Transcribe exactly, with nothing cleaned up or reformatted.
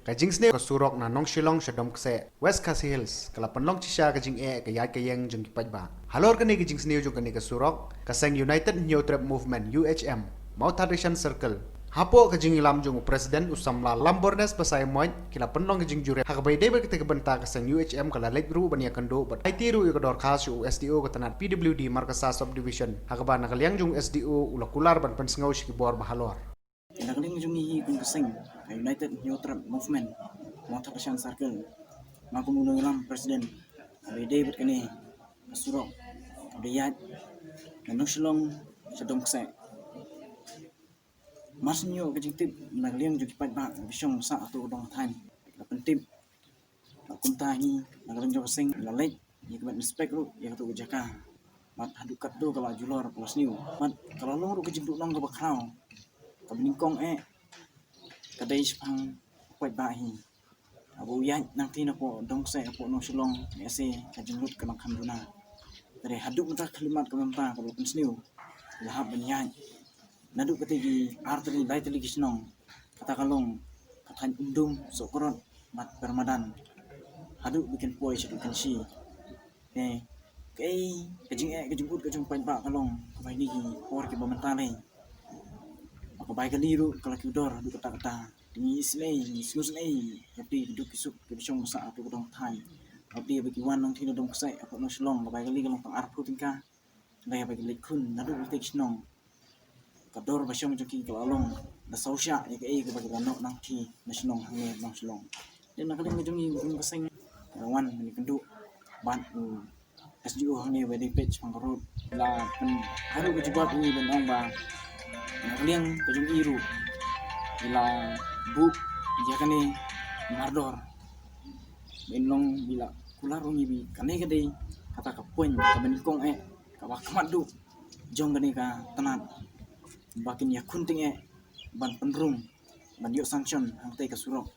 Ka jingsniew ka surok na Nongshillong sha Domkse, West Khasi Hills, ka la pynlong shisha ka jingeh ka ïaid ka ïeng jong ki paidbah. Halor kane ka jingsniew jong kane ka surok, ka seng United Hynñiewtrep Movement, U H M, Mawthadraishan Circle, hapoh ka jingïalam jong u President u samla Lambornes Basaiawmoit, ki la pynlong ka jingjurip. Ha kaba ïadei bad kata ka bynta, ka seng U H M ka la leit ruh ban ïakynduh bad aiti ruh ïa ka dorkhas sha u S D O ka tnat P W D Markasa Subdivision, ha kaba na ka liang jong u S D O u la kular ban pynsngew sha ki bor ba halor. Na ka liang jong ngi hi kum ka seng ka United Hynñiewtrep Movement, Mawthadraishan Circle, nga kum u nongïalam President, kaba ïadei bad kane ka surok kaba ïaid na Nongshillong sha Domkse. Mar shu ïoh ka jingtip na ka liang jong ki paidbah ba shong sah hato ka dong thaiñ, la pyntip. Kumta hi na ka liang jong ka seng la leit ïa ka ban inspect ruh ïa kato ka jaka. Bad haduh katto ka la julor, ka la sniew. Bad ka la long ruh ka jingduhnong kaba khraw, kaba nyngkong eh ka dei shaphang u paidbah hi. Haba u ïaid nangta napoh Domkse hapoh Nongshillong, ïa se ka jinglut ka nang kham duna. Te haduh mynta ka khyllipmat ka mynta kaba la pynsniew, la hap ban ïaid naduh katei ki ar tylli lai tylli ki shnong. Kata ka long ka thaiñ Umdum, Sohkrot bad Permadan, haduh ba kin poi shaduh Kynshi. Te kaei ka jingeh ka jingud ka jong u paidbah ka long kaba ha kine ki por kiba mynta lei, ba ka bai kali ruh ka la kiew dor haduh katta katta. Te ngi isynei, ngi sngewsynei ïa phi ki duk ki suk kiba shong ba sah hato ka dong thaiñ. Haba phi ba ki wan nangta na Domkse hapoh Nongshillong, ka bai kali ka long tang arphew tyngka. Lei haba ki leit khun naduh katei ki shnong, ka dor ba shong jong ki ka la long da saw shah ïa kaei kaba ki la noh nangta na shnong hangne Nongshillong. Te na ka liang ka jong ngi kum ka seng, ngi la wan ban ïakynduh bad u S D O hangne ba dei peit shaphang ka road, la pynharuh ka jubab ïa ngi ban ong ba na ka liang ka jong i ruh i la buh ïa kane mardor. Ba in long i la kular ïa ngi ba kane ka dei kata ka point kaba nyngkong eh, kaba khmat duh jong kane ka tnat, ba kin ïakhun tyngeh ban pynrung, ban ïoh sanction hangtei ka surok.